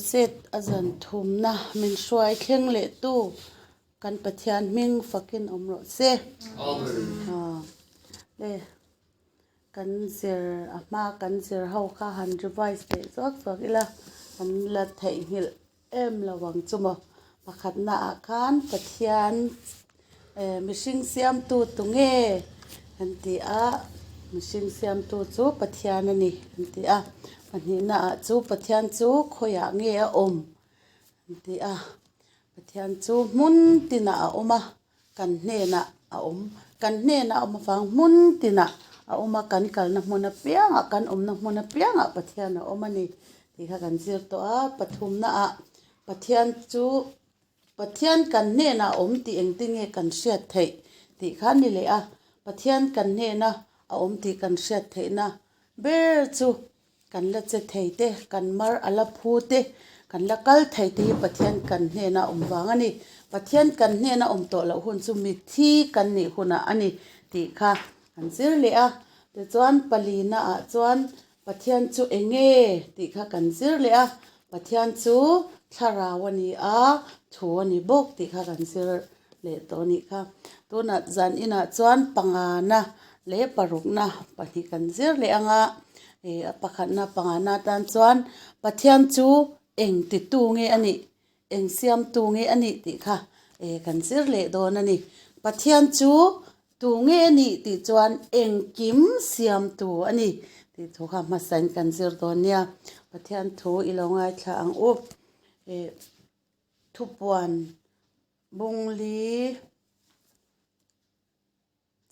Crusade a zan thumna min hruai thleng leh tu kan Pathian hming fakin awm rawh se. Amen. Le kan zir a hma kan zir ho kha han revise leh zawk zawk ila kan la theihnghilh em lo ang chu maw. Pakhatna ah khan Pathian mihring siamtu tu nge an ti a, mihring siamtu chu Pathian a ni an ti a. Pahnihna ah chu Pathian chu khawiah nge a awm an ti a, Pathian chu hmun tinah a awm a, kan hnenah a awm. Kan hnenah a awm avang hmun tinah a awm a, kan kalna hmun apiangah, kan awmna hmun apiangah Pathian a awm a ni tih kha kan zir tawh a. Pathumnaah Pathian chu Pathian kan hnenah a awm tih engtin nge kan hriat theih tih kha a ni leh a. Pathian kan hnena a awm tih kan hriat theihna ber chu Kan la che thei te, kan mar a la phu te, kan la kal thei te hi Pathian kan hnena awm vang a ni. Pathian kan hnena awm tawh loh hun chu mitthi kan nih hunah a ni tih kha an zir leh a. Tichuan palina ah chuan Pathian chu eng nge tih kha kan zir leh a. Pathian chu thlarau a ni a, thu a ni bawk tih kha kan zir leh tawh a nih kha. Tunah zan inah chuan pangana leh parukna pahnih kan zir leh ang a, ih a pakhatna pangana atan chuan Pathian chu eng titu nge a nih, eng siamtu nge a nih tih kha ih kan zir leh dawn a ni. Pathian chu tu nge a nih tih chuan engkim siamtu a ni tih thu kha hmasain kan zir dawn nia. Pathian thu i lo ngaithla ang u. Ih thupuan Bungli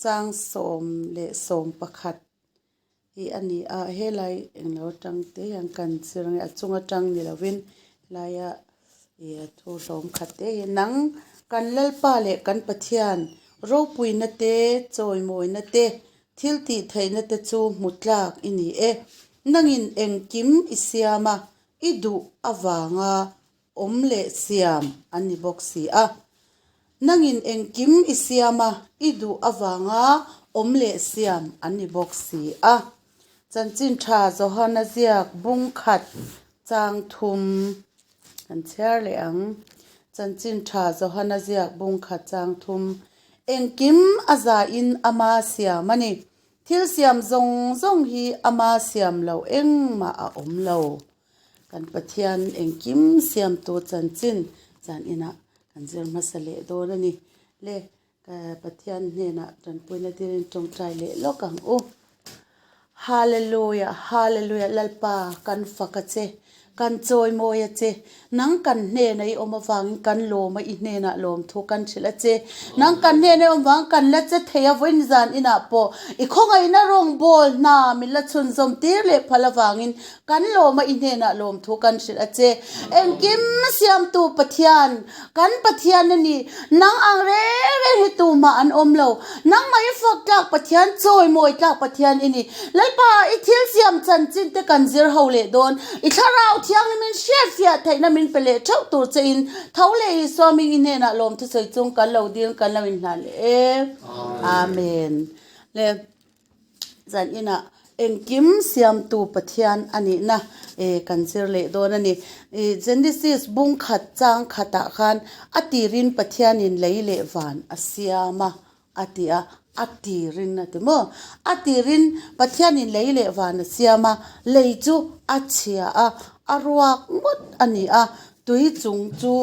chang 11 hi a ni a, helai englo atang te hian kan chir nge a chung atang ni lovin helaia ih a thu hlawm khat te hi nang kan Lalpa leh kan Pathian ropuina te chawimawina te thil tih theihna te chu hmu tlak i ni e, nangin engkim i siam a, i duh avanga awm leh siam an ni bawk si a. Nangin engkim i siam a, i duh avanga awm leh siam an ni bawk si a. Chanchin tha Johana ziak bung khat chang thum kan chhiar leh ang. Chanchin tha Johana ziak bung khat chang thum Engkim a zain ama siam a ni. Thil siam zawng zawng hi ama siam loh engmah a awm lo. Kan Pathian engkim siamtu chanchin zan inah kan zir hmasa leh dawn a ni. Le, Pathian hnenah tanpuina dilin tawngtai leh lawk ang u. Hallelujah, Hallelujah, Lalpa kan fak a che, kan chawimawi a che, nang kan hnena i awm avangin kan lawm a, i hnenah lawmthu kan hrilh a che. Nang kan hnena i awm vang kan la che thei a, vawiin zan inah pawh i khawngaihna rawngbâwl hna min la chhunzawm tir leh phal avangin Kan lawma i hnenah lawmthu kan hrilh a che. Engkim siamtu Pathian, kan Pathian a ni. Nang ang reng reng hi tumah an awm lo. Nangmah i fak tlak Pathian, chawimawi tlak Pathian i ni. Lalpa, i thil siam chanchin te kan zir ho leh dawn. I thlarau thianghlim in hriatfiah theihna min pe leh theuh tur che in tho leh Isua hming i hnenah lawmthu sawi chung kan lo dil kan lo inhlan leh e. Amen. Le. Zan inah engkim siamtu Pathian a nihna kan zir leh dawn a ni. Genesis bung khat chang khatah khan a tirin Pathianin lei leh van a siam a a ti a, a tirin a ti maw? A tirin Pathianin lei leh van a siam a, lei chu a chhia a, a ruak ngawt a ni a, tui chung chu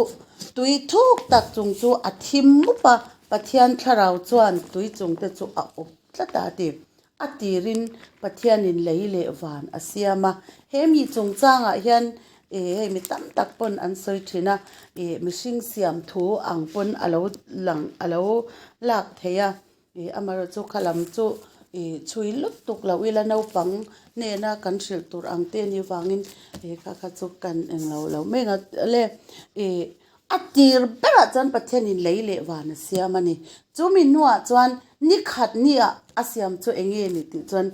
tui thuk tak chung chu a thim mup a, Pathian thlarau chuan tui chung te chu a awp. Tlat a ti. A tirin Pathianin lei leh van a siam a. He mi chungchangah hian eh hei mi tam tak pawn an sawi thin a, eh mihring siam thu ang pawn a lo lang a lo lak thei a. Eh amaherawhchu chu kha lam chu eh chhui lut tuk loh ila naupang hnena kan hrilh tur ang te ni vangin eh kha kha chu kan englo lo mai ang a le. Eh A tir berah chuan Pathianin lei leh van a siam a ni. Chumi hnuah chuan ni khat niah a siam chu eng nge ni tih chuan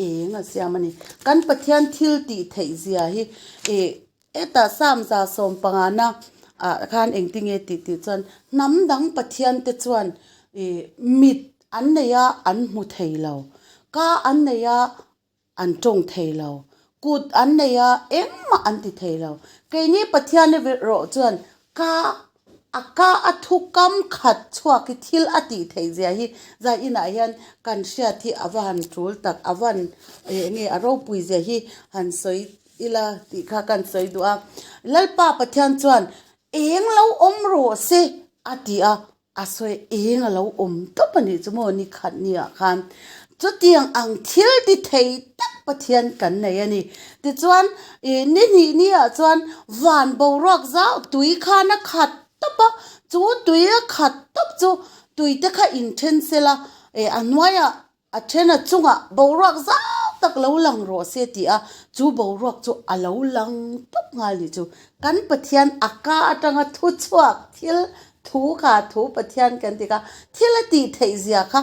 eng a siam a ni. Kan Pathian thil tih theih zia hi ih hetah Psalm 115 ah khan engtin nge tih tih chuan hnam dang Pathian te chuan ih mit an nei a an hmu thei lo, ka an nei a an tawng thei lo. Kut an nei a, engmah an ti thei lo. Keini Pathian erawh chuan ka a ka a thu kam khat chhuak hi thil a tih theih zia hi zai inah hian kan hriat hi a va han tul tak, a va han eng nge a ropui zia hi han sawi ila tih kha kan sawi duh a. Lalpa Pathian chuan eng lo awm rawh se a ti a, A sawi eng a lo awm tawp a nih chu maw ni khat ni ah khan chutiang ang thil ti thei tak Pathian kan nei a ni. Tichuan ih ni hnih ni ah chuan van boruak zau tui khan a khat tawp a, chu tui a khat tawp chu tui te kha inthen sela ih a hnuaiah A then a chungah boruak zau tak lo lang rawh se ti a, chu boruak chu a lo lang tawp nghal ni chu. Kan Pathian a ka atanga thu chhuak thil thu kha thu Pathian kan ti kha thil a tih theih zia kha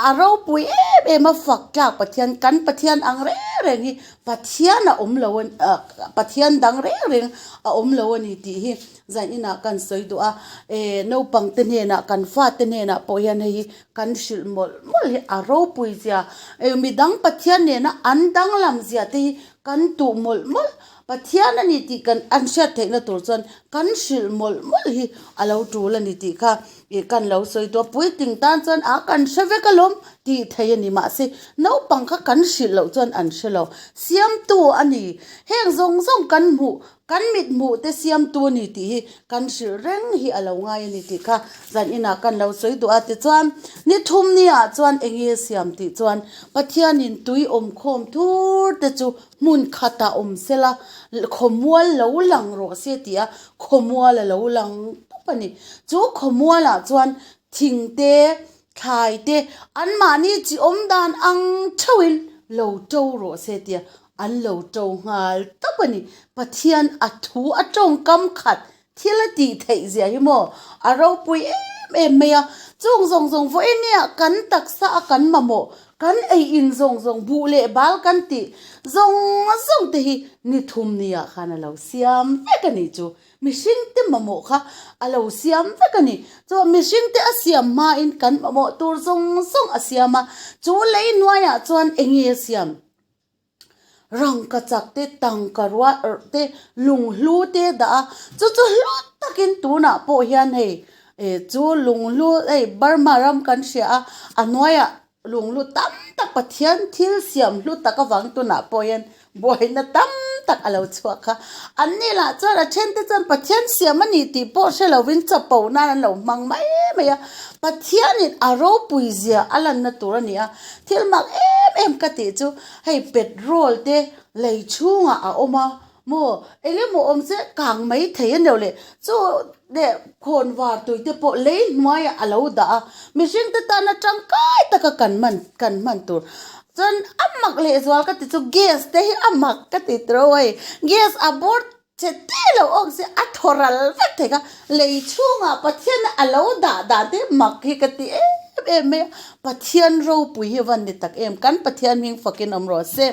a ropui em em a fak tlak Pathian kan Pathian ang reng reng hi Pathian a awm lo a Pathian dang reng reng a awm lo a ni tih hi zan inah kan sawi duh a, eh naupang te hnenah kan fate hnenah pawh hian hei hi Kan hrilh mawlh mawlh hi a ropui zia, eh midang Pathian nena an danglam zia te hi kan tuh mawlh mawlh, Pathian a ni tih kan an hriat theihna tur chuan kan hrilh mawlh mawlh hi a lo tul a ni tih kha ih kan lo sawi tawh a, puitling tan chuan a kan hre vek alawm tih theih a ni mahse naupang kha kan hrilh loh chuan an hre lo, siamtu a ni, heng zawng zawng kan hmuh Kan mit hmuh te siamtu a ni tih hi kan hrilh reng hi a lo ngai a ni tih kha zan inah kan lo sawi duh a. Tichuan, ni thum niah chuan eng nge siam tih chuan Pathianin tui awmkhawm thur te chu hmun khatah awm sela, khawmual lo lang rawh se tih a, khawmual a lo lang tawp a ni. Chu khawmualah chuan thing te, thlai te, anmahni chi awm dan ang theuhin lo to rawh se tih a, An lo to nghal tawp a ni. Pathian a thu a tawngkam khat thil a tih theih zia hi maw a ropui em em mai a. Chung zawng zawng vawi nia kan taksa a kan mamawh, kan ei in zawng zawng buh leh bal kan tih zawng zawng te hi ni thum nia khan a lo siam vek a nih chu. Mihring te mamawh kha a lo siam vek a ni. Chuan mihring te a siam hmain kan mamawh tur zawng zawng a siam a, chu lei hnuaiah chuan eng nge a siam? Rangka chak te, tangka ruah te, lunghlu te dah a, chu chu hlu takin tunah pawh hian hei eh chu lunghlu hei Burma ram kan hria a, a hnuaiah lunghlu tam tak Pathian thil siam hlu tak avang tunah pawh hian buaina tam tak a lo chhuak kha. An ni lah chuan a then te chuan Pathian siam a ni tih pawh hre lovin chapo nan an lo hmang mai mai a, Pathianin a ropui zia a lanna tur a ni a, thil mak em em ka tih chu hei petrol te lei chhungah a awm a maw eng emaw awm che kang mai thei a nilo leh chu leh khawn var tui te pawh lei hnuaiah a lo dah a mihring te tana tangkai taka kan hman kan hman tur chuan a mak lehzual ka ti chu gas te hi a mak ka ti tawh a hei gas a bawr Che te lo awk se a thaw ral vek thei kha, lei chhungah Pathian a lo dah dan te mak hi ka ti em em mai a, Pathian ropui hi van ni tak em, kan Pathian hming fakin awm rawh se.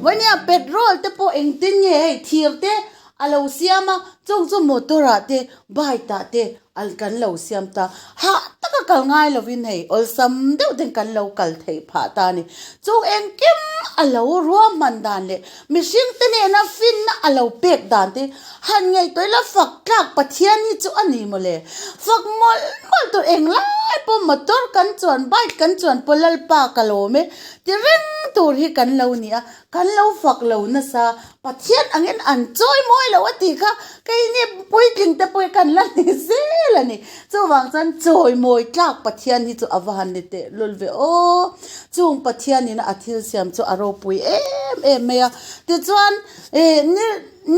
Vawnia petrol te pawh engtin nge hei thir te a lo siam a, chung chu motor ah te bike ah te Al kan lo siam ta. Hah taka kal ngai lovin hei awlsam deuh ten kan lo kal theih phah ta a ni. Chung engkim a lo ruahman dan leh mihring te nena finna a lo pek dan te han ngaihtuah ila fak tlak Pathian hi chu a ni mawle. Fak mawlh mawlh tur englai pawh motor kan chuan bike kan chuan pawh Lalpa ka lawm e ti reng tur hi kan lo ni a, kan lo fak lo nasa. Pathian angin an chawi mawi lo a tih kha keini puitling te pawh hi kan la ni zel a ni. Chuvang chuan chawi mawi tlak Pathian hi chu a va han ni teh lul ve aw. Chung Pathianin a thil siam chu a ropui em em mai a. Tichuan eh ni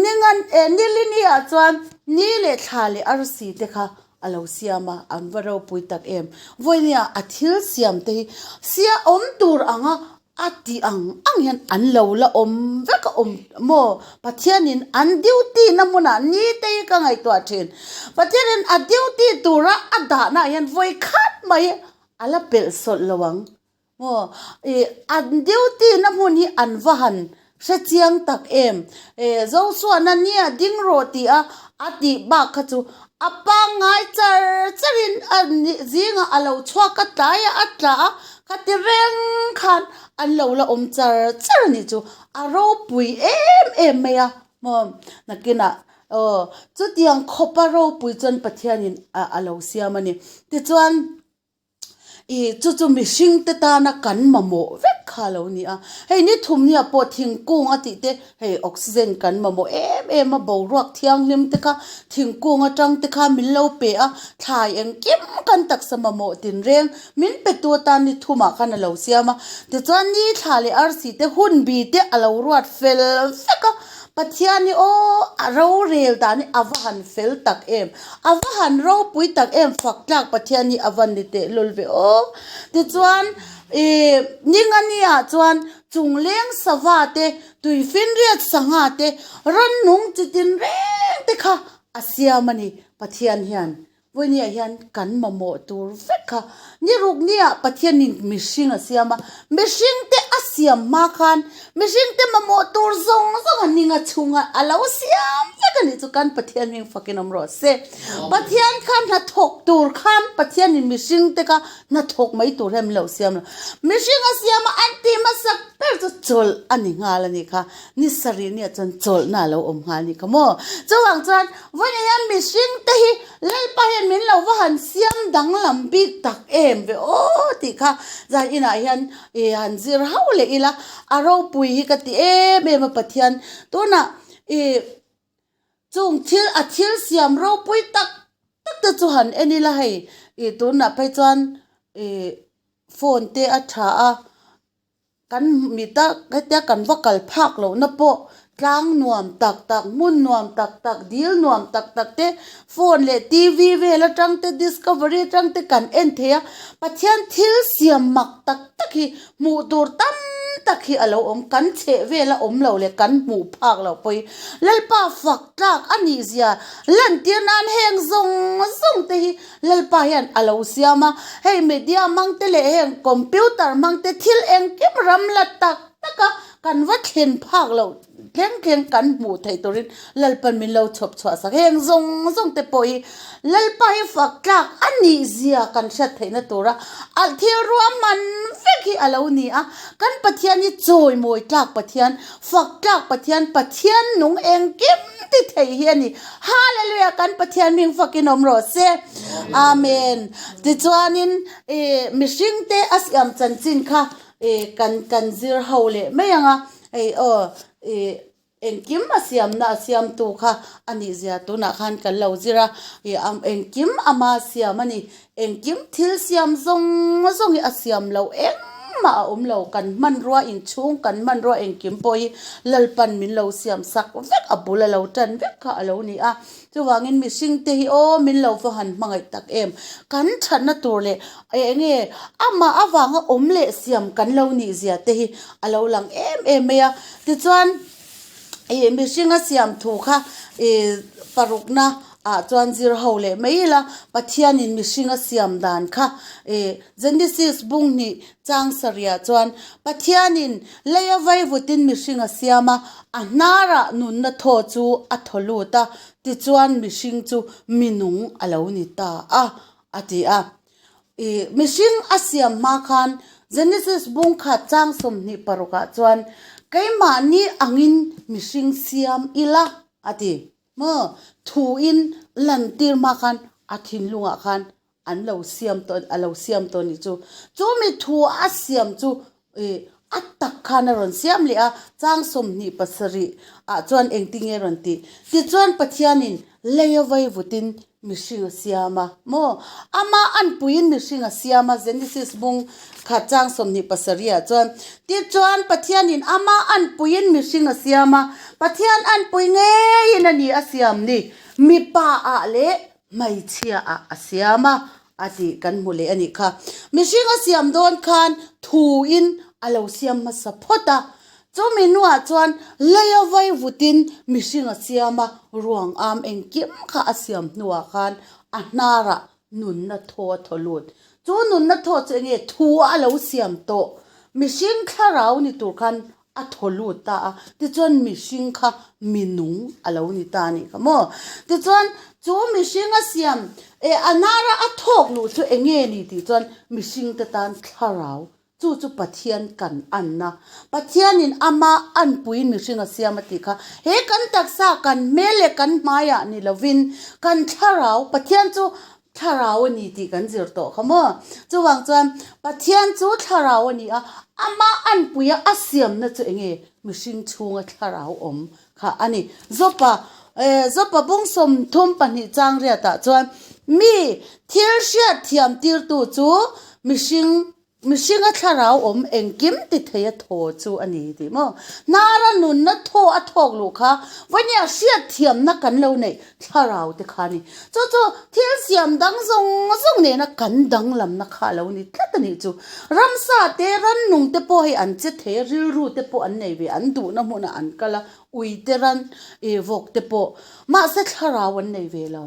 ni ngan eh nilini ah chuan ni leh thla leh arsi te kha a lo siam a, an va ropui tak em. Vawinia a thil siam te hi sia awm tur anga A tih ang ang hian an lo la awm vek a awm maw? Pathianin an duty na hmunah ni te hi ka ngaihtuah thin. Pathianin a duty tura a dahna ah hian vawi khat mai a la pelh sawlh lo ang maw? Ih an duty na hmun hi an va han hre chiang tak em? Ih Zosuana nia ding rawh tih a a tih bak kha chu a pangngai char charin a zingah a lo chhuak a tlai a a tla a. Khati reng khan an lo la awm char char a nih chu. A ropui em em mai a maw nakinah aw chutiang khawpa ropui chuan Pathianin a lo siam a ni. Tichuan. Ih chu chu mihring te tana kan mamawh vek kha a lo ni a, hei ni thumnia pawh thingkung a tih te hei oxygen kan mamawh em em a boruak thianghlim te kha thingkung atang te kha min lo pe a, thlai engkim kan taksa mamawh tinreng min pe tu atan ni thumah khan a lo siam a, tichuan ni thla leh arsi te hun bi te a lo ruat fel vek a. Pathian hi aw a rorel dan hi a va han fel tak em, a va han ropui tak em fak tlak Pathian hi a va ni teh lul ve aw. Tichuan ih Ningani-ah chuan chungleng sava te, tuifinriat sangha te, rannung chi tinreng te kha a siam a ni Pathian hian. Vawinia hian kan mamawh tur vek kha ni ruk nia Pathianin mihring a siam a, mihringte a siam hma khan mihringte mamawh tur zawng zawng a ninga chhunga a lo siam vek a nih chu kan Pathian hming fakin awm rawh se. Pathian kha hnathawk tur khan Pathianin mihringte kha hnathawk mai tur hian min lo siam lo. Mihring a siam a an tih hmasak ber chu chawlh a ni nghal a nih kha. Ni sarih nia chuan chawlhna a lo awm nghal a nih kha maw? Chuvang chuan vawiin hian mihring te hi Lalpa hian min lo va han siam danglam bik tak em ve aw tih kha zan inah hian ih han zir hauh leh ila a ropui hi ka ti em em a Pathian tunah ih chung thil a thil siam ropui tak tak te chu han en ila hei ih tunah phei chuan ih phone te a tha a. Kan mita hetia kan va kal phak lohna pawh tlang nuam tak tak, hmun nuam tak tak, dil nuam tak tak te phone leh TV vel atang te discovery atang te kan en thei a, Pathian thil siam mak tak tak hi hmuh tur tam tak hi a lo awm, kan chheh vel a awm lo leh kan hmuh phak loh pawh hi Lalpa fak tlak a nih zia lantir nan heng zawng zawng te hi Lalpa hian a lo siam a, hei media hmang te leh heng computer hmang te thil engkim ram la tak tak a kan va thlen phak loh thleng thleng kan hmuh theih turin Lalpan min lo chhawp chhuah sak. Heng zawng zawng te pawh hi Lalpa hi fak tlak a nih zia kan hriat theihna tura a thil ruahman vek hi a lo ni a, kan Pathian hi chawimawi tlak Pathian, fak tlak Pathian, Pathian nung engkim ti thei hi a ni. Hallelujah kan Pathian hming fakin awm rawh se. Amen. Tichuanin eh mihring te a siam chanchin kha eh kan kan zir ho leh mai ang a. Hei aw eh engkim a siamna a siamtu kha a nih zia tunah khan kan lo zir a. Eh engkim ama siam a ni. Engkim thil siam zawng zawng hi a siam loh engmah a awm lo, kan hmanrua inchhung, kan hmanrua engkim pawh hi Lalpan min lo siam sak vek, a bul a lo tan vek kha a lo ni a. Chuvangin mihring te hi aw min lo va han hmangaih tak em, kan thatna tur leh eng nge amah avanga awm leh siam kan lo nih zia te hi a lo lang em em mai a. Tichuan ih mihringa siam thu kha ih parukna ah chuan zir ho leh mai ila Pathianin mihring a siam dan kha ih Genesis bung hnih chang sarih chuan Pathianin leia vaivutin mihring a siam a, a hnarah nunna thaw chu a thaw lut a, tichuan mihring chu minung a lo ni ta a, a ti a. Ih mihring a siam hma khan Genesis bung khat chang 26 ah chuan keimahni angin mihring siam ila a ti. Maw? Thuin lantir hma khan a thinlungah khan an lo siam tawh, a lo siam tawh nih chu. Chu mi thu a siam chu ih a tak khan a rawn siam leh a, chang 27 ah chuan engtinge a rawn tih? Tichuan Pathianin lei a vaivutin Mihring a siam a maw? Ama anpuiin mihring a siam a, Genesis bung khat chang 27 ah chuan. Tichuan Pathianin ama anpuiin mihring a siam a, Pathian anpui ngeiin a ni a siam ni, mipa ah leh hmeichhia ah a siam a, a tih kan hmu leh a nih kha. Mihring a siam dawn khan thuin a lo siam hmasa phawt a, Chumi hnuah chuan leia vai vutin mihring a siam a, ruang am engkim kha a siam hnuah khan a hnarah nunna thaw a thaw lut. Chu nunna thaw chu enge thu a lo siam tawh? Mihring thlarau ni tur khan a thaw lut ta a, tichuan mihring kha minung a lo ni ta a nih kha maw? Tichuan chu mihring a siam eh a hnara a thawk luh chu enge ni tih chuan mihringte tan thlarau. Chu chu Pathian kan anna. Pathianin ama anpuiin mihring a siam a tih kha. He kan taksa, kan hmel leh kan hmaiah ni lovin kan thlarau, Pathian chu thlarau a ni tih kan zir tawh kha maw? Chuvang chuan Pathian chu thlarau a ni a, ama anpuia a siamna chu eng nge? Mihring chhunga thlarau awm kha a ni. Zopa, Zopa bung 32 chang riatah chuan mi thil hriat thiam tirtu chu mihring Mihringa thlarau awm engkim ti thei a thaw chu a ni tih maw? Hnara nunna thaw a thawk luh kha vawnia hriat thiamna kan lo neih thlarau te kha a ni. Chu chu thil siam dang zawng zawng nena kan danglamna kha a lo ni tlat a nih chu. Ramsa te, rannung te pawh hei an che thei a, rilru te pawh an nei ve, an duhna hmunah an kal a, ui te ran, ih vawk te pawh. Mahse thlarau an nei ve lo.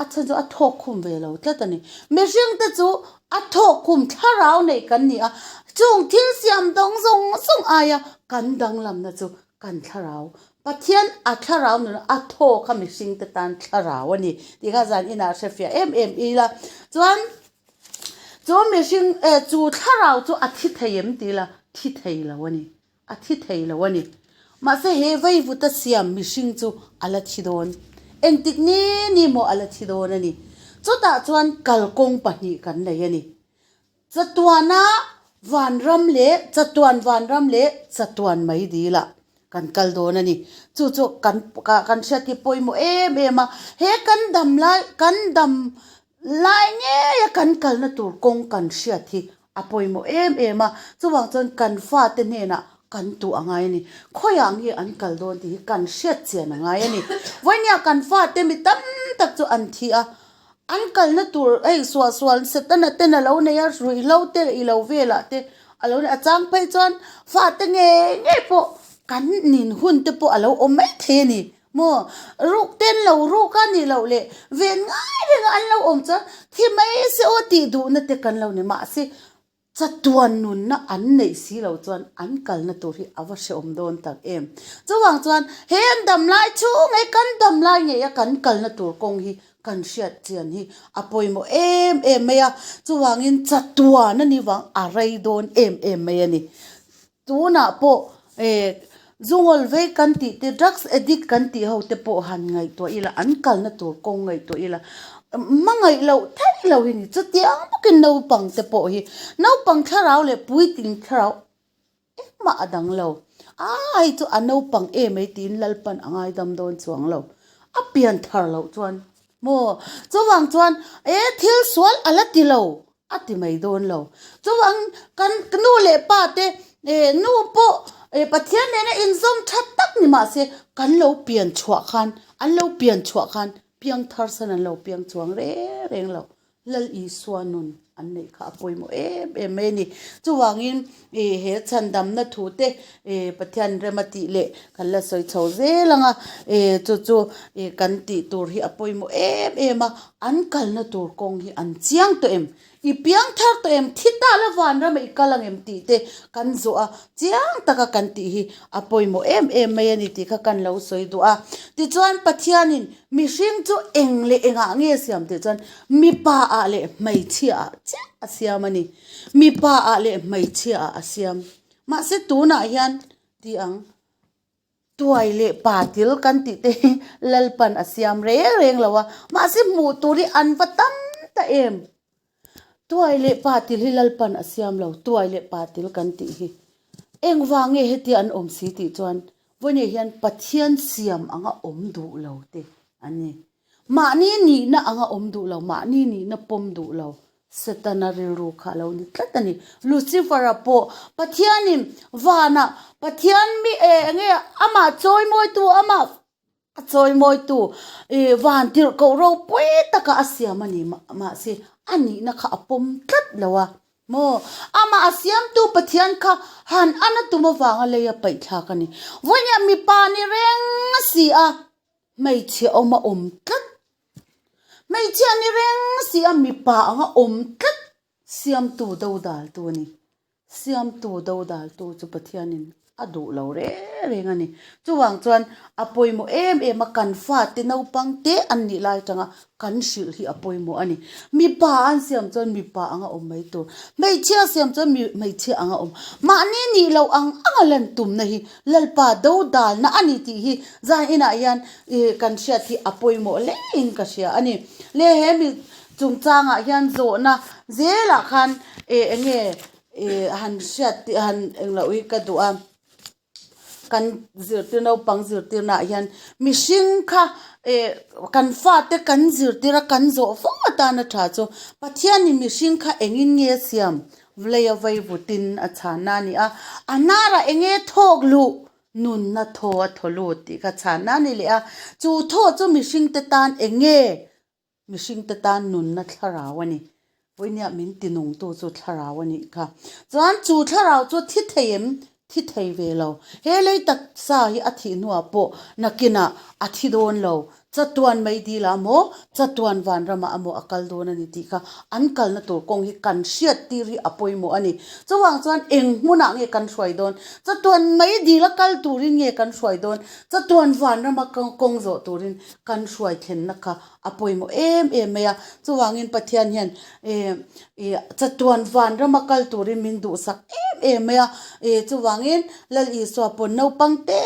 A chhan chu a thawk khum ve lo tlat a ni. Mihring te chu a thawk khum thlarau neih kan ni a, chung thil siam dawng zawng zawng aia kan danglamna chu kan thlarau. Pathian a thlarau nuna a thawk kha mihring te tan thlarau a ni tih kha zan inah hrefiah em em ila. Chuan chu mihring eh chu thlarau chu a thi thei em tih ila thi thei lo a ni. A thi thei lo a ni. Mahse he veivuta siam mihring chu a la thi dawn. Engtik ni ni maw a la thi dawn a ni. Chutah chuan kalkawng pahnih kan nei a ni. Chatuana vanram leh chatuan vanram leh chatuan mai dilah kan kal dawn a ni. Chu chu kan kan hriat hi pawimawh em em a. He kan dam lai kan dam lai ngeia kan kalna tur kawng kan hriat hi A pawimawh em em a, chuvang chuan kan fate hnenah kan tuh a ngai a ni. Khawiah nge an kal dawn tih hi kan hriat chian a ngai a ni. Vawinia kan fate mi tam tak chu an thi a, an kalna tur hei suahsual Setana ten a lo nei a, ruihhlo te i lo velah te a lo nei a, a chang phei chuan fate ngei ngei pawh kan nin hun te pawh a lo awm mai thei a ni. Maw? Ruk te an lo ruk a nih loh leh ven ngai renga an lo awm chuan thi mai se aw tih duhna te kan lo ni. Mahse, chatuan nunna an neih si lo chuan an kalna tur hi a va hrehawm dawn tak em. Chuvang chuan he an dam lai chhung he kan dam lai ngei a kan kalna tur kawng hi kan hriat chian hi a pawimawh em em mai a. Chuvangin chatuan a nih vang a rei dawn em em mai a ni. Tunah pawh eh zungawl vei kan tih te drugs addict kan tih ho te pawh han ngaihtuah ila an kalna tur kawng ngaihtuah ila hmangaih loh theih loh hi ni chutiang bawkin naupang te pawh hi naupang thlarau leh puitling thlarau engmah a dang lo a hei chu a naupang em mai tiin Lalpan a ngaidam dawn chuang lo a pian thar loh chuan maw chuvang chuan eh thil sual a la ti lo. A ti mai dawn lo. Chuvang kan nu leh pa te eh nu pawh eh Pathian nena inzawm tha tak ni mah se kan lo pian chhuah khan an lo pian chhuah khan piang thar san an lo piang chuang reng reng lo. Lal Isua nun an neih kha a pawimawh em em mai a ni. Chuvangin eh he chhandamna thu te eh Pathian rem a tih leh kan la sawi chho zel ang a eh chu chu eh kan tih tur hi a pawimawh em em a. An kalna tur kawng hi an chiang tawh em? I piang thar tawh em? Thi ta la vanram ah i kal ang em tih te kan zawh a, chiang taka kan tih hi a pawimawh em em mai a ni tih kha kan lo sawi duh a. Tichuan Pathianin mihring chu eng leh engah nge siam tih chuan mipa ah leh hmeichhia ah chiah a siam a ni. Mipa ah leh hmeichhia ah a siam. Mahse tunah hian ti ang. Tuai leh patil kan tih te hi Lalpan a siam reng reng lo a, mahse hmuh tur hi an va tam ta em. Tuai leh patil hi Lalpan a siam lo, tuai leh patil kan tih hi. Engvang nge hetia an awm si tih chuan vawiin hian Pathian siam anga awm duh lo te an ni. Mahni nihna anga awm duh lo, mahni nihna pawm duh lo, Setana rilru kha a lo ni tlat a ni. Lucifer-a pawh Pathianin vanah Pathian mi eh eng nge amah chawimawitu, amah a chawimawitu ih van tirhkoh ropui taka a siam a ni mahse a nihna kha a pawm tlat lo a maw? Amah a siamtu Pathian kha han an a tum avanga lei a paihthlak a ni. Vawiin mipa ni reng a si a. Hmeichhia awm a awm tlat. Hmeichhia ni reng si a mipa anga awm tlat siamtu dodaltu a ni. Siamtu dodaltu chu Pathianin. A duh lo reng reng a ni. Chuvang chuan a pawimawh em em a, kan fate naupang te an nih lai atanga kan hrilh hi a pawimawh a ni. Mipa an siam chuan mipa anga awm mai tur, hmeichhia siam chuan hmeichhia anga awm. Mahni nih loh ang anga lan tumna hi Lalpa dodalna a ni tih hi zan inah hian kan hriat hi a pawimawh hlein ka hria a ni. Le he mi chungchangah hian zawhna zelah khan eng nge Ih han hriat tih han engloh hi ka duh a, kan zirtir naupang zirtirna ah hian mihring kha ih kan fate kan zirtir a kan zawh fo atana tha chu Pathianin mihring kha engin nge a siam vleia veivutin a chhanna a ni a, a hnarah eng nge thawk luh nunna thaw a thaw lut tih kha chhanna a ni leh a, chu thaw chu mihringte tan eng nge Mihringte tan nunna thlarau a ni. Vawinia min tinungtu chu thlarau a nih kha. Chuan chu thlarau chu thi thei em? Thi thei ve lo. He lei taksa hi a thih hnuah pawh nakinah a thi dawn lo. Chatuan meidil ah maw, chatuan vanramah amaw a kal dawn a ni tih kha an kalna tur kawng hi kan hriat tir hi a pawimawh a ni. Chuvang chuan eng hmunah nge kan hruai dawn? Chatuan meidil a kal turin nge kan hruai dawn? Chatuan vanrama kawng zawh turin kan hruai thlenna kha a pawimawh em em mai a, chuvangin Pathian hian eh eh chatuan vanrama kal turin min duhsak em em mai a, eh chuvangin Lal Isua pawn naupang te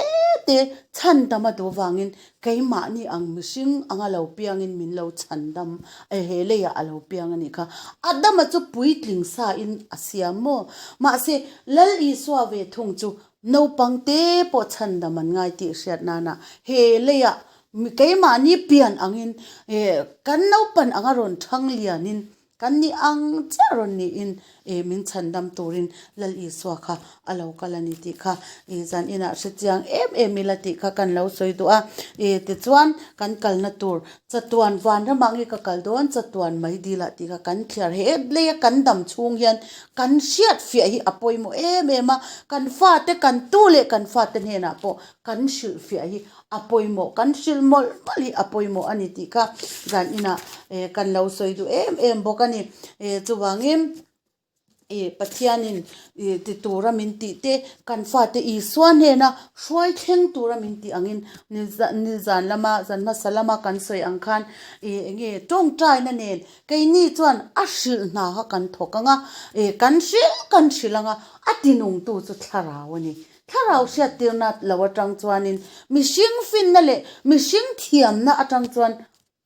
te chhandam a duh vangin keimahni ang mihring anga lo piangin min lo chhandam eh he leiah a lo piang a nih kha. Adama chu puitling sa in a siam maw? Mahse Lal Isua ve thung chu naupang te pawh chhandam an ngai tih hriat nana he leiah Keimahni pian angin kan naupan anga rawn thang lianin kan ni ang chiah rawn niin min chhandam turin Lal Isua kha a lo kal a ni tih kha zan inah hre chiang em em ila tih kha kan lo sawi duh a. Tichuan kan kalna tur chatuan vanramah nge ka kal dawn chatuan mai dilah tih kha kan thliar he leia kan dam chhung hian kan hriat fiah hi a pawimawh em em a, kan fate kan tu leh kan fate hnenah pawh kan hrilhfiah hi a pawimawh kan hrilh mawlh mawlh hi a pawimawh a ni tih kha zan inah eh kan lo sawi duh em em bawk a ni eh chuvangin ih Pathianin ih ti tura min tih te kan fate Isua hnena hruai thleng tura min tih angin nizan lama zan hmasa lama kan sawi ang khan ih eng nge tawngtaina nen keini chuan a hrilh hna kha kan thawk ang a eh kan hrilh kan hrilh ang a a tinungtu chu thlarau a ni. Thlarau hriattirna lo atang chuanin mihring finna leh mihring thiamna atang chuan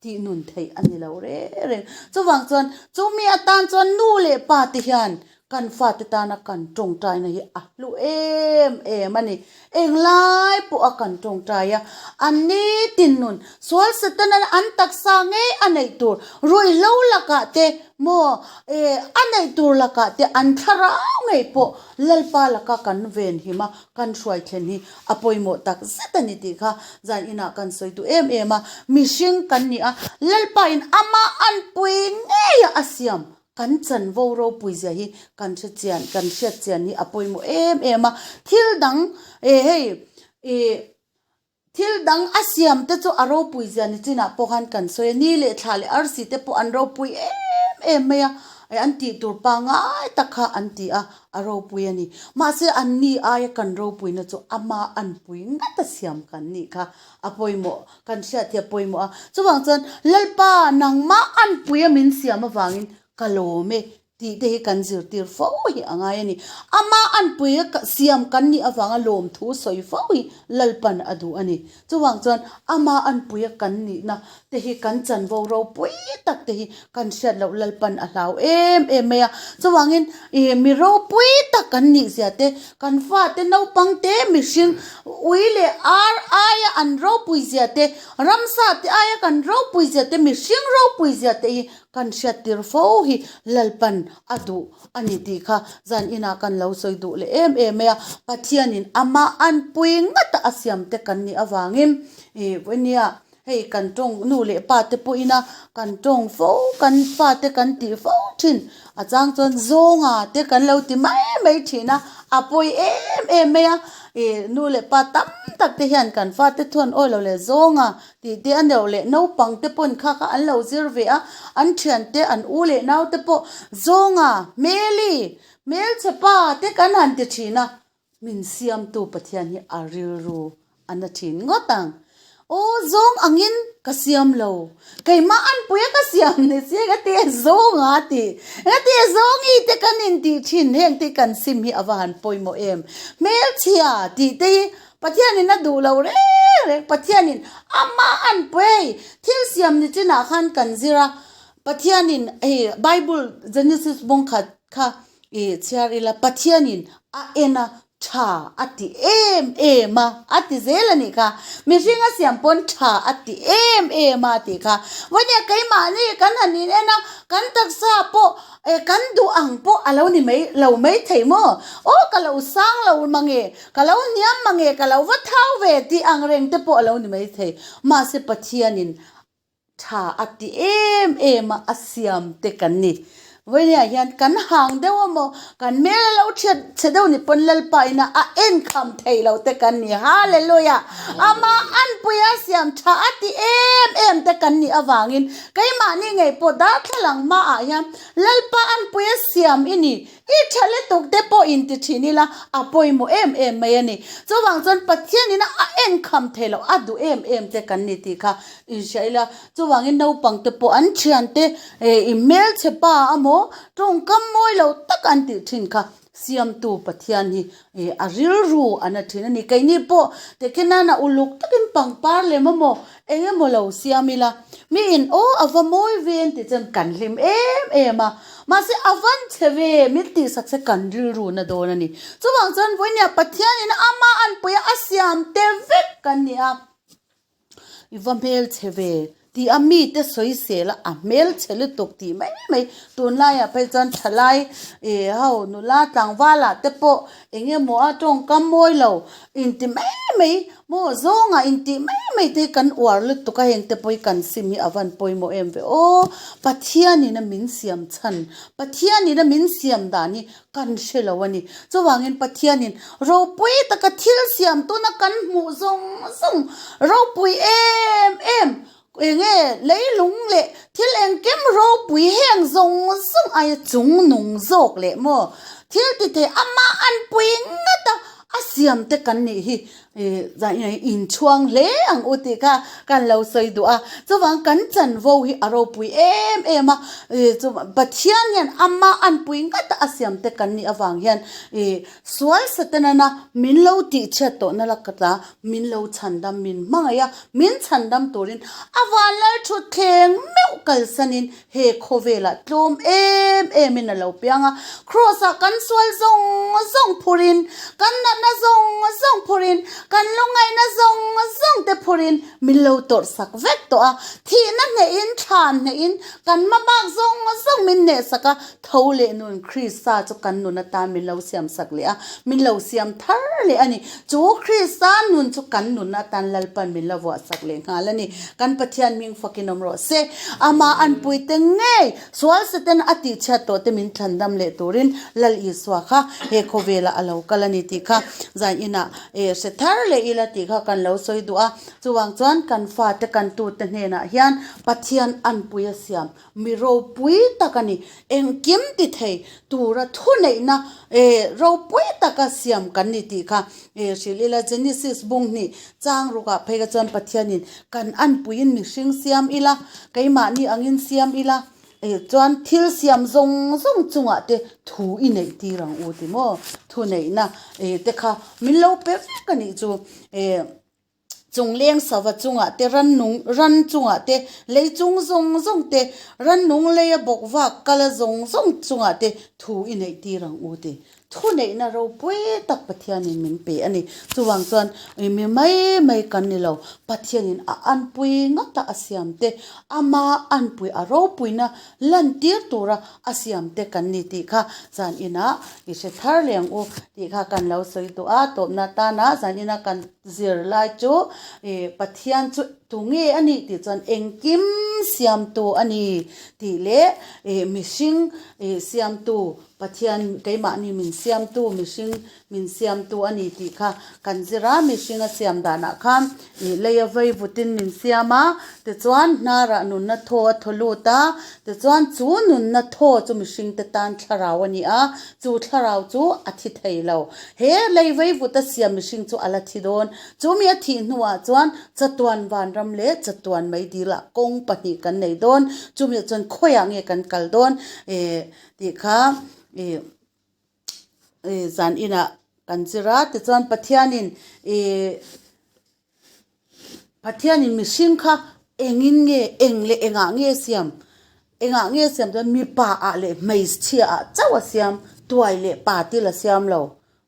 tihnun theih a ni lo reng reng. Chuvang chuan chumi atan chuan nu leh pa te hian kan fate tana kan tawngtaina hi a hlu em em a ni. Englai pawha kan tawngtai a, an nitin nun sual Setana an taksa ngei a neih tur ruihhlo lakah te maw eh a neih tur lakah te an thlarau ngei pawh Lalpa laka kan ven him a, kan hruai thlen hi a pawimawh tak zet a ni tih kha zan inah kan sawi duh em em a, mihring kan ni a, Lalpa in ama anpui ngeia a siam kan chanvo ropui zia hi kan hre chian, kan hriat chian hi a pawimawh em em a, thil dang eh hei ih Thil dang a siam te chu a ropui zia ni chinah pawh khan kan sawi a, ni leh thla leh arsi te pawh an ropui em em mai a, an tih tur pangngai tak kha an ti a, a ropui a ni. Mahse an ni aia kan ropuina chu ama anpui ngat a siam kan nih kha a pawimawh, kan hriat hi a pawimawh a. Chuvang chuan Lalpa nangmah anpui a min siam avangin ka lawm e Tih te hi kan zirtir fo hi a ngai a ni. Ama anpui a siam kan nih avanga lawmthu sawi fo hi Lalpan a duh a ni. Chuvang chuan ama anpui a kan nihna te hi kan chanvo ropui tak te hi kan hriat loh Lalpan a hlau em em mai a. Chuvangin ih mi ropui tak kan nih zia te, kan fate naupang te mihring ui leh ar aia an ropui zia te, ramsa te aia kan ropui zia te, mihring ropui zia te hi Kan hriattir fo hi Lalpan a duh a ni tih kha zan inah kan lo sawi duh leh em em mai a, Pathianin amah anpui ngata a siam te kan nih avangin ih nia hei kan tawng nu leh pa te pawhin a kan tawng fo kan fa te kan tih fo thin a chang chuan zawnga te kan lo ti mai mai thin a, a pawi em em mai a ih nu leh pa tam tak te hian kan fate thuan awi lo leh zawnga Tih te a neuh leh naupang te pawn kha kha an lo zir ve a, an thian te an u leh nau te pawh Zawnga, Hmeli, hmelchhe pa te kan han ti thin a. Min siamtu Pathian hi a rilru a na thin ngawt ang. Aw zawng angin ka siam lo. Keimah anpuia ka siam ni si ka ti e zawng a ti. Ka ti e zawngi te kan intih thin heng te kan sim hi a va han pawimawh em. Hmelchhia tih te hi Pathianin a duh lo reng reng. Pathianin amah anpui hei thil siam ni chinah khan kan zir a. Pathianin hei Bible Genesis bawng khat kha I chhiar ila Pathianin a en a tha a ti em em a, a ti zel a nih kha. Mihring a siam pawn tha a ti em em a tih kha. Vawnia keimahni kan han in en a, kan taksa pawh eh kan duh ang pawh a lo ni mai lo mai thei maw? Aw ka lo sang lo mange, ka lo hniam mange, ka lo va thau ve tih ang reng te pawh a lo ni mai thei. Mahse Pathianin Tha a ti em em a, a siam te kan ni. Vawinia hian kan hang deuh a maw, kan hmel a lo thiat chhe deuh ni pawn Lalpa ina a enkham thei lo te kan ni. Hallelujah! Amah anpui a siam tha a ti em em te kan nih avangin keimahni ngei pawh darthlalang hmaah hian Lalpa anpui a siam i ni. I tha lutuk te pawh in ti thin ila a pawimawh em em mai a ni. Chuvang chuan Pathian ina a enkham thei loh a duh em em te kan ni tih kha inhria ila. Chuvangin naupang te pawh an thian te i hmelchhe pa amaw tawngkam mawi lo tak an tih thin kha Siamtu Pathian hi a rilru a na thin a ni. Keini pawh tehkhinana uluk takin pangpar lem amaw eng emaw lo siam ila mi in aw a va mawi ve an tih chuan kan hlim em em a. Mahse a van chhe ve min tih sak se kan rilru na dawn a ni. Chuvang chuan vawinia Pathianin amah anpuia a siam te vek kan ni a. I va hmel chhe ve tih a mite sawisel a, a hmel chhe lutuk tih mai mai. Tunlaiah phei chuan thalai ih ho nula tlangvalah te pawh eng emaw a tawngkam mawi lo inti mai mai maw zawngah intih mai mai te hi kan uar lutuk a heng te pawh hi kan sim hi a van pawimawh em ve aw. Pathianin a min siam chhan, Pathianin a min siam dan hi kan hre lo a ni. Chuvangin Pathianin ropui taka thil siam tuna kan hmuh zawng zawng ropui em em eng nge leilung leh thil engkim ropui heng zawng zawng aia chung nung zawk leh maw thil ti thei amah an pui ngat a a siam te kan nih hi inchhuang hle ang u tih kha kan lo sawi duh a chuvang kan chanvo hi a ropui em em a Pathian hian amah an pui ngat a a siam te kan nih avang hian sual Satanana min lo tihchhiat tawhna la ka tla min lo chhandam min hmangaih a min chhandam turin a vanlal thutthleng meuh kalsanin He khawvelah tlawm em emin a lo piang a, Kraws-ah kan sual zawng zawng phurin, kan natna zawng zawng phurin, kan lungngaihna zawng zawng te phurin min lo tawrh sak vek tawh a. Thihna hnehin, thlan hnehin, kan hmabak zawng zawng min hnehsak a, tho leh nun Krista chu kan nun atan min lo siam sak leh a, min lo siam thar leh a ni. Chu Krista nun chu kan nun atan Lalpan min la vuah sak leh nghal a ni. Kan Pathian hming fakin awm rawh se. Amah an puite ngei sual Satan a tihchhiat tawh te min thlandam leh turin Lal Isua kha he khawvelah a lo kal a ni tih kha zan inah eh hre thar leh ila tih kha kan lo sawi duh a. Chuvang chuan kan fate kan tute hnenah hian Pathian anpui a siam Mi ropui tak a ni. Engkim ti thei tura thuneihna ropui taka siam kan ni tih kha hrilh ila. Genesis bung hnih chang rukah phei kha chuan Pathianin kan anpuiin mihring siam ila, keimahni angin siam ila, chuan thil siam zawng zawng chungah te thu i neih tir ang u ti maw? Thuneihna te kha min lo pe vek a nih chu. Chungleng sava chungah te, rannung ran chungah te, lei chung zawng zawng te, rannung leia bawk vak kala zawng zawng chungah te thu i neih tir ang u ti. Thu neihna ropui tak Pathianin min pe a ni. Chuvang chuan mi mai mai kan ni lo, Pathianin a anpui ngata a siam te, ama anpui a ropuina lantir tura a siam te kan ni tih kha zan inah i hre thar leh ang u tih kha kan lo sawi duh a, tawpna tana zan ina kan. Zirlai chu Pathian chu Tunge a nih tih chuan engkim siamtu a ni tih leh ih mihring ih siamtu Pathian keimahni min siamtu mihring min siamtu a ni tih kha kan zir a, mihring a siam danah khan ih lei a vei vutin min siam a, tichuan hnarah nunna thaw a thaw lut a, tichuan chu nunna thaw chu mihringte tan thlarau a ni a, chu thlarau chu a thi thei lo. He lei vei vut a siam mihring chu a la thi dawn. Chumi a thih hnuah chuan chatuan vanram leh chatuan meidilah kawng pahnih kan nei dawn. Chumi chuan khawiah nge kan kal dawn eh tih kha ih ih zan inah kan zir a. Tichuan Pathianin ih Pathianin mihring kha engin nge eng leh engah nge siam engah nge siam chuan mipa ah leh hmeichhia ah chauh a siam tuai leh pa til a siam lo.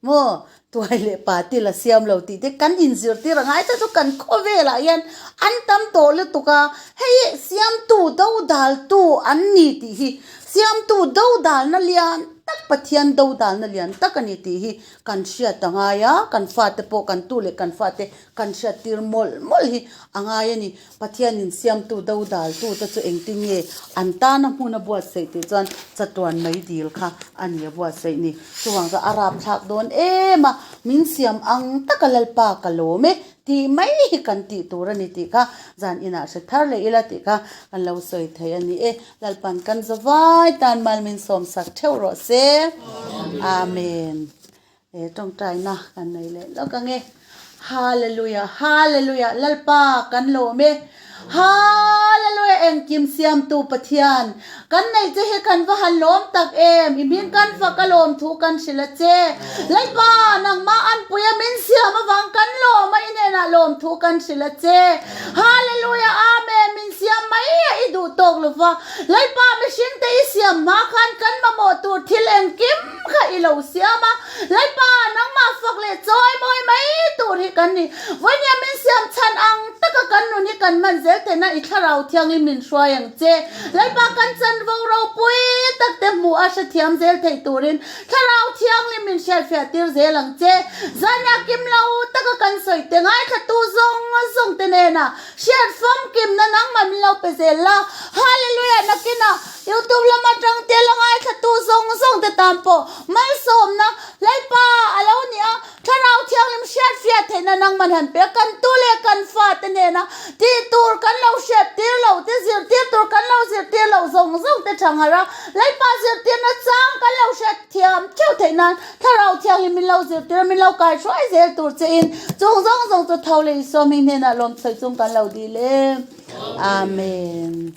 Maw? Tuai leh pa til a siam lo tih te kan inzirtir a ngai ta chu kan khawvelah hian an tam tawh lutuk a, hei siamtu dodaltu an ni tih hi siamtu dodalna lian tak Pathian dodalna lian tak a ni tih hi kan hriat a ngai a, kan fate pawh kan tu leh kan fate kan hriattir mawlh mawlh hi a ngai a ni. Pathianin siamtu dodaltu te chu engtin nge an tana hmun a buatsaih tih chuan chatuan mai dil kha a ni a buatsaih ni. Chuvang chuan a rapthlak dawn em a, min siam ang taka Lalpa ka lawm e tih mai hi kan tih tur a ni tih kha zan inah hre thar leh ila tih kha kan lo sawi thei a ni e. Lalpan kan zavai tan mal min sawmsak theuh rawh se. Amen. He tawngtaina kan nei leh lawk ang e. Hallelujah, Hallelujah, Lalpa kan lawm e. Hallelujah, engkim siamtu Pathian, kan neih che hi kan va han lawm tak em, i hming kan fak a lawm thu kan hrilh a che. Lalpa, nangmah anpuia min siam avang kan lawm a, i hnenah lawm thu kan hrilh a che. Hallelujah, Amen, min siam mai a i duh tawk lova. Lalpa, mihringte i siam hma khan kan mamawh tur thil engkim kha i lo siam a, Lalpa, nangmah fak leh chawi mawi mai tur hi kan ni. Vawinia min siam chhan ang taka kan nun hi kan hman zel theihna i thlarau thiangin min hruai ang che. Lalpa, kan chanvo ropui tak te hmuh a hrethiam zel theih turin thlarau thianghlim min hriatfiah tir zel ang che. Zania kim lo taka kan sawi te ngaithlatu zawng zawng te nena hriat famkimna nangmah min lo pe zel la. Hallelujah! Nakinah YouTube lama tang te la ngaithlatu zawng zawng te tan pawh malsawmna Lalpa a lo ni a, Thlarau Thianghlim hriatfiah theihna nangman han pe a, kan tu leh kan fa te nena tih tur kan lo hriat tir lo te, zirtir tur kan lo zirtir loh zawng zawng te tha nghar a, Lalpa zirtirna chang kan lo hriat thiam theuh theih nan Thlarau Thianghlim min lo zirtir a, min lo kai hruai zel tur che in chung zawng zawng chu tho leh Isua hming hnenah lawmsawi chung kan lo dil e. Amen.